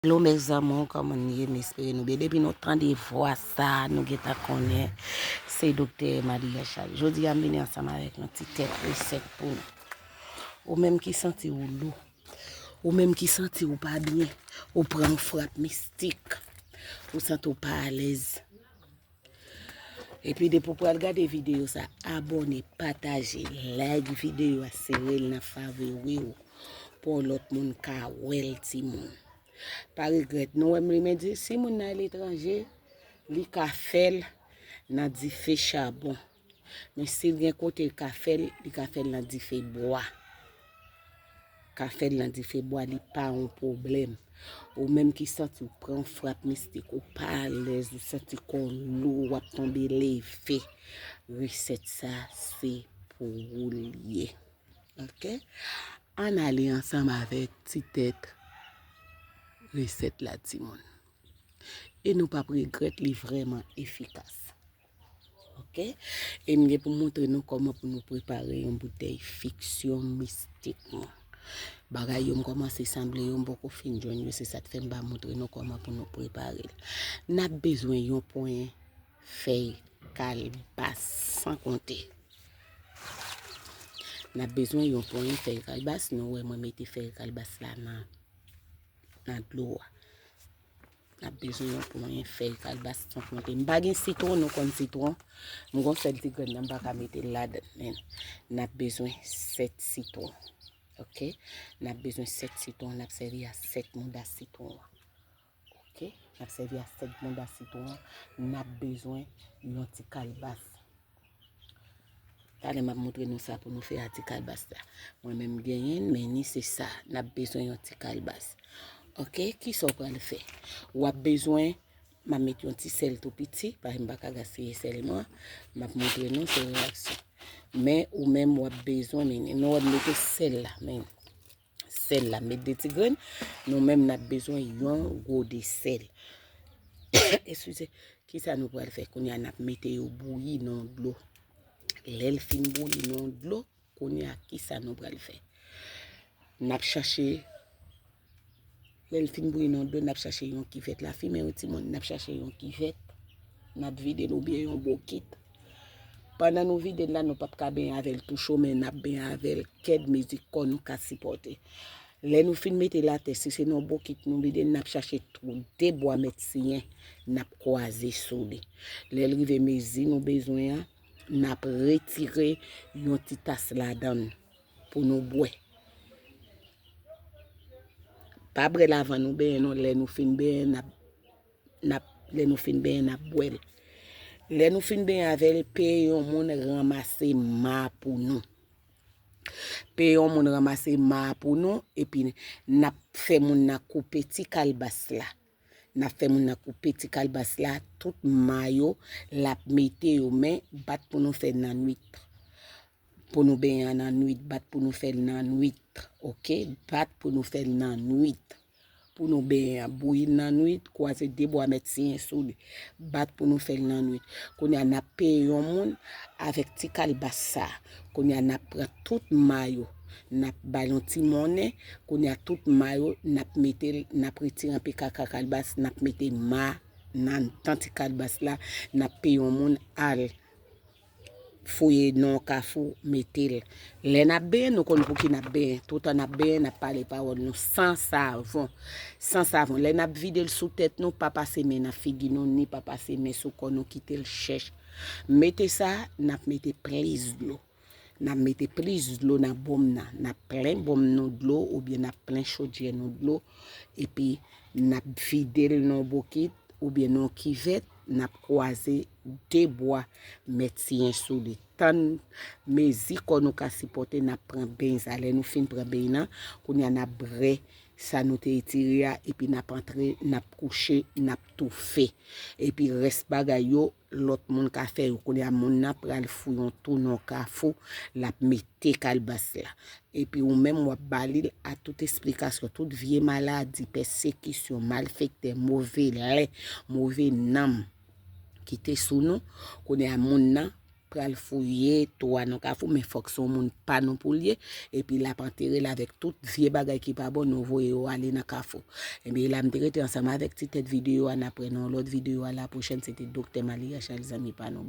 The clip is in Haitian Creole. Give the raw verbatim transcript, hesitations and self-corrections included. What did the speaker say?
Hello mes amours, kòman nou ye? M espere nou byen. Depi nou tande vwa sa, nou gentan konnen se Doktè Maria Charles. Jodi a, m vini ansanm avèk yon ti tèt resèt pou nou. Ou menm ki santi ou lou, ou menm ki santi ou pa byen, ou pran yon frap mistik, ou santi ou pa alèz. Epi depi w pral gade videyo sa, abòne, pataje, like videyo a, sere l nan favori w pou yon lòt moun ka wè l, timoun. Pa regrèt, nou wè m li men di, si moun nan aletranje, li ka fè l nan dife chabon. Men si l gen kote l ka fè l, li ka fè l nan dife bwa. Ka fè l nan dife bwa, li pa yon pwoblèm. Ou menm ki santi w pran frap mistik, ou pa alèz, ou santi kò w lou, w ap tonbe leve, resèt sa se pou ou l ye. Oke? Ann ale ansanm avèk ti tèt resèt la, timoun. E nou p ap regrèt, li vrèman efikas. Oke? E m gen pou montre nou kòman pou nou prepare yon boutèy fiksyon mistik nou. Bagay yo m kòmanse sanble yo, m poko fin jwenn yo, se sa k fè m pa montre nou kòman pou nou prepare l. N ap bezwen yon ponyen fèy kalbas san konte. N ap bezwen yon ponyen fèy kalbas, nou wè mwen mete fèy kalbas la nan, nan dlo a. N ap bezwen yon ponyen fèy kalbas san konte. M pa gen sitwon, nou konn sitwon. M gon sèl ti grenn nan, m pa ka mete l ladan l, men n ap bezwen sèt sitwon. Oke? N ap bezwen sèt sitwon, n ap sèvi a sèt mouda sitwon an. Oke? N ap sèvi a sèt mouda sitwon an, n ap bezwen yon ti kalbas. Talè m ap montre nou sa pou nou fè a ti kalbas la. Mwen menm m genyen l, men ni se sa, n ap bezwen yon ti kalbas. Oke, kisa w pral fè? W ap bezwen, m ap met yon ti sèl tou piti, paske m pa ka gaspiye sèl mwen. M ap montre nou se reyaksyon. Men ou menm w ap bezwen, men nou wè m mete sèl la, men sèl la, met de ti grenn. Nou menm n ap bezwen yon gode sèl. Eskize, kisa nou pral fè? Kounye a n ap mete yo bouyi nan dlo. Lè l fin bouyi nan dlo, kounye a kisa nou pral fè? N ap chache, lè l fin bouyi nan dlo, n ap chache yon kivèt. Lafimen wi timoun, n ap chache yon kivèt. N ap vide l oubyen yon bokit. Pandan nou vide l la, nou p ap ka benyen avè l tou cho, men n ap benyen avè l kèd mezi kò nou ka sipòte. Lè nou fin mete l atè, si se nan bokit nou vide l, n ap chache twou de bwa mèt siyen, n ap kwaze sou li. Lè l rive mezi nou bezwen an, n ap retire yon ti tas ladan l pou nou bwè. Pa bwè l avan nou benyen non, lè nou fin benyen, n ap, n ap, lè nou fin benyen, n ap bwè l. Lè nou fin benyen avè l, peye yon moun ranmase ma pou nou. Peye yon moun ranmase ma pou nou, epi n ap fè moun nan koupe ti kalbas la. N ap fè moun nan koupe ti kalbas la, tout ma yo, l ap mete yo, men bat pou nou fè l nan nwit. Pou nou benyen an nan nwit, bat pou nou fè l nan nwit. Oke? Bat pou nou fè l nan nwit. Pou nou benyen an, bouyi l nan nwit, kwaze de bwa mèt siyen sou li. Bat pou nou fè l nan nwit. Kounye a, n ap peye yon moun avèk ti kalbas sa. Kounye a, n ap pran tout ma yo. N ap ba l yon ti monnen. Kounye a, tout ma yo, n ap mete l, n ap retire anpe kaka kalbas, n ap mete ma nan anndan ti kalbas la. N ap peye yon moun al fouye nan yon kafou, mete l. Lè n ap benyen, nou konn pou ki n ap benyen. Toutan n ap benyen, n ap pale pawòl nou san savon. San savon. Lè n ap vide l sou tèt nou, pa pase men nan figi nou, ni pa pase men sou kò nou, kite l chèch. Mete sa, n ap mete plis dlo. N ap mete plis dlo nan bonm nan. N ap plen bonm nou dlo oubyen n ap plen chodyè nou dlo. Epi, n ap vide l nan yon bokit oubyen nan yon kivèt, n ap kwaze de bwa mèt siyen sou li. Tann mezi kò nou ka sipòte, n ap pran beny sa. Lè nou fin pran beny nan, kounye a n ap bwè sa nou te etire a, epi n ap antre, n ap kouche, n ap toufe. Epi rès bagay yo, lòt moun ka fè yo. Kounye a moun nan pral fouye yon twou nan yon kafou, l ap mete kalbas la. Epi ou menm w ap ba li a tout esplikasyon, tout vye maladi, pèsekisyon, malfektè, move lè, move nanm ki te sou nou. Kounye a moun nan, pral fouye tou a nan Kafou, men fòk se yon moun pa nou pou l ye, epi l ap antere l avèk tout vye bagay ki pa bon, nou voye yo ale nan Kafou. Ebyen, la m te rete ansanm avèk ti tèt videyo a, n ap wè nan yon lòt videyo a la pwochèn, se te Doktè Malia Charles, zanmi pa nou,